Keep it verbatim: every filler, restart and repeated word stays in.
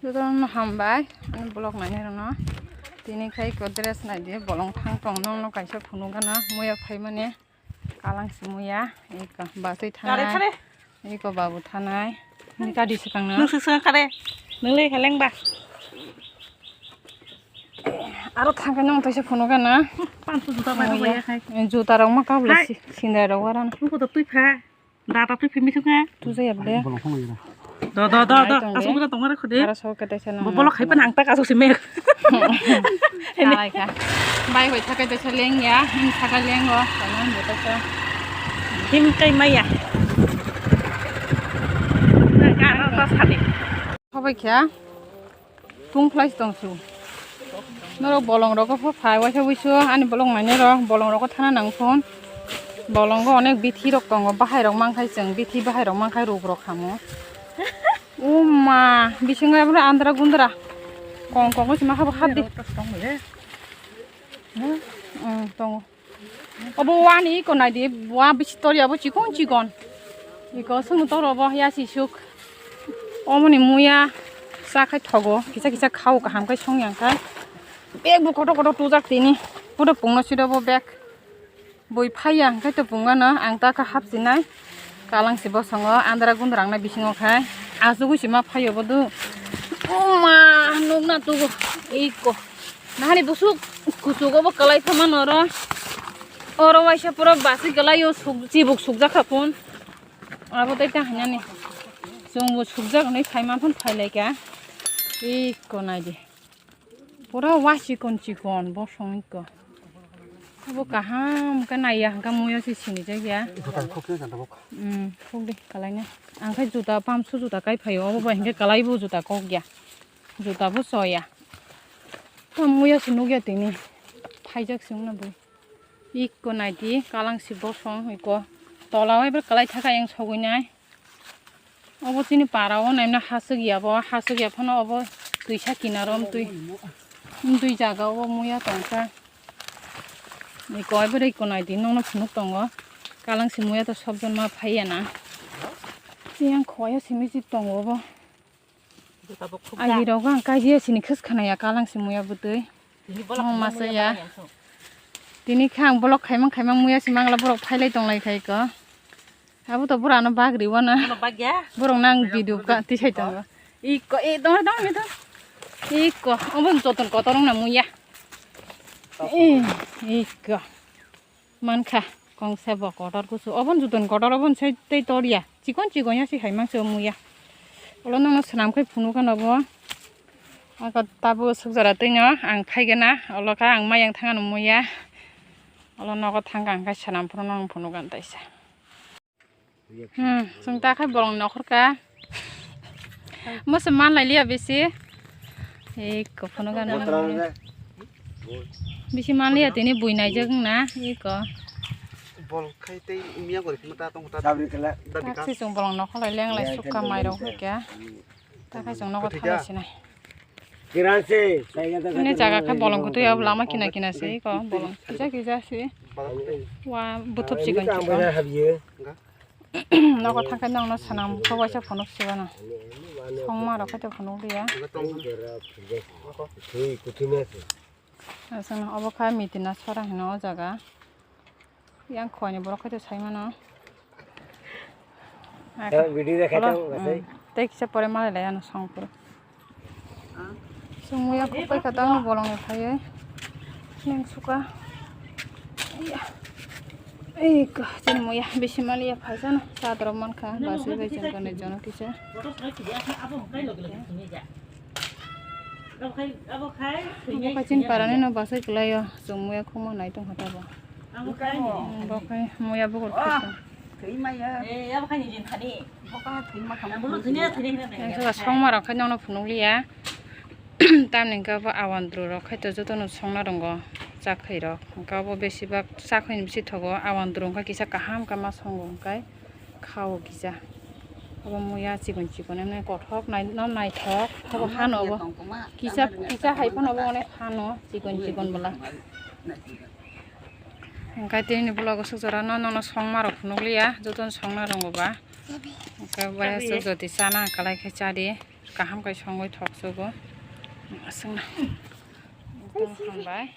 Jotono hambai ani vlog nainai rokno. Tini khai ko dress nai di, bolong thang tong nong no kaisa phunuk gana muya phaimani. Kalang si muya, eko batwi Kare thanai, kare. Eko babu thanai. Ni kadi swkang na? Nung swk swkang kare. Nung le khaleng ba. Aro thangkhe nung taisa phunuk gana. Pansu juta bai Muya. Bai khai. Juta rok ma kabla Hai. Si-, sindai rok warana. Nung ko to twi pha. Da ta twi phi mi thung ha. Tu jaya bde. Do do do do. Ai tong de. Asuk da tong re khudi. Aro sok kete sa nang. Bo bolok khai pa nang ta kaso si me. Salai kha. Bai hoi thakai de sa leng ya. Him thakai leng o. Kono him de sa. Him kai maya. Na ka na ta sa de. Hobai kha. Tungphlai tong su. Norok bolong rogo pho phai waisa wuisu ani bolong nainai rok bolong rogo thana nang phone. Bolongo onek bithi rok tongo, bahai rok mankhai chwng bithi bahai rok mankhai ruk rok hamo. O ma, bisingo ebro andra gundra. Kong kong se ma habo hap di. Hmm, tongo. Obo wani iko nai di, wa bisi tori abo chikon chikon. Iko sunu toro bo ya si suk. Omoni muya sa khai thogo, kisa kisa khao kaham khai song yang khai. Bag bo kotor kotor tujak tini. Pura pungno siro bo bag. Boi phai ya hingkhai to pungano ang ta kha hap sinai. Kalang si bosongo andra gundra ang na bisingo khai. Asugui si ma phaio bo du. O ma, nukna tugo. Iko. Nahani busuk kuchuk obo kalai phama noro. Oro waisa pura basi kalai o suk, chibuk sukjak kha phun. Abo tei ta hinani. Chwngbo sukjak hinwi phaima phun phailaika. Iko naidi. Pura wa chikon chikon bosong iko. Abo kaham khe naiya hwnkhe muiyo se sinijakya. Juta khokhe janta bok. Hmm, khokdi kalaina. Ang khe juta pamsu juta kai phaio. Obo bai hwnkhe kalaibo juta kokya. Juta bo choya. Tamo muya se nukya tini. Phaijak se wngna bo. Ikko naidi kalang si bosong ikko. Tola o ebar kalai thaka yang sogwi nai. Obo chini para o naimna haswk ya bo. Haswk ya phano obo twisa kinaro mtwi. Mtwi jaga o muya tongkha. Ikko ebar ikko naidi nokno phunuk tongo. Kalang si muya to sobjon ma phaiya na. Yang khoya simi si tongo obo. Agi rok ang kaji sini khis khana ya kalang si muya bwtwi. Tini bolok Oh, khaimang masa muya ya. Bang yang sung. Tini kha ang bolok khaimang khaimang muya si mangla borok phailai tonglai khai ko. Abo to borok ano bagri wana. Ano bagya? Borok nang video ka tisai tongo. Iko e dong dong ni to. Iko obo joton kotor wngna muya. E iko. Mankha kongsa bo kotor kusu. Obon juton kotor obon sai tei toriya. Chikon chikon ya si hai mangse muya. Olo nono swnam khai phunukha nobo. Ako tabo sukjara twi no ang phaigana. Olo kha ang mayang thangano muya. Olo nogo thangkha ang khai swnam phuru nono phunukha taisa. Hmm, sung ta khai bolong nokhor ka. Mose manlai liya bisi. Ei, kophano gana. Bisi manliya tini bui naijak wngna, ei ko. Bol khai tei miya gori khima ta tong ta. Sabri kala. Taksi sung bolong nokhor lai leng lai sukha mai rok hoikya. Ta khai sung nogo thalai sinai. Kiran se, sai ga ta. Ini jaga khe bolong kutui ya lama kina kina se ko bolong kisa kisa se. Wa butup chikon chikon. Nogo thangkhe nongno swnam khe waisa phunuk sibana. Songma rok khe to phunuk liya. Aswkno obo kha mitina sora hino o jaga. Yang khwani borok khe to sai mano. Video rekha tei kisa pore malai lai ano song phuru. Chwng muya kupai kha tamo bolongni phaiwi. Neng suka. Iya. Ei ka, chini muya bisi maliya phaisano. Sadrok mankha, basui bai chwng kani jono kisa. Abo khai chini parani no basui kwlaio. Chwng muya khuma nai tongkha tabo. Bo khai muya bukur kisa. Thwi maya. Eh, abo khai ni jin thani. Bo khai thwi ma khana. Bo thwi ne thwi ne. Songma rok khai nono phunuk liya. Tamni hwnkhe abo awandru rok khai to jotono songna rongo chakhwi rok. Hwnkhe abo besibak chakhwini bisi thogo, awandru hwnkhe kisa kaham khe ma songo hwnkhe khao kisa. Abo muya chikon chikon emne kothok nai-, no naithok. Abo hano obo. Kisa, kisa hai phano obo onek hano chikon chikon bwla. Hwnkhe tini vlog o sujara no nono songma rok phunuk liya, jotono songna rongo ba. Hwnkhe bai aswk jodi chana kwlai khe chadi. Kaham kai songwi thok sugo. Aswkno. Hambai.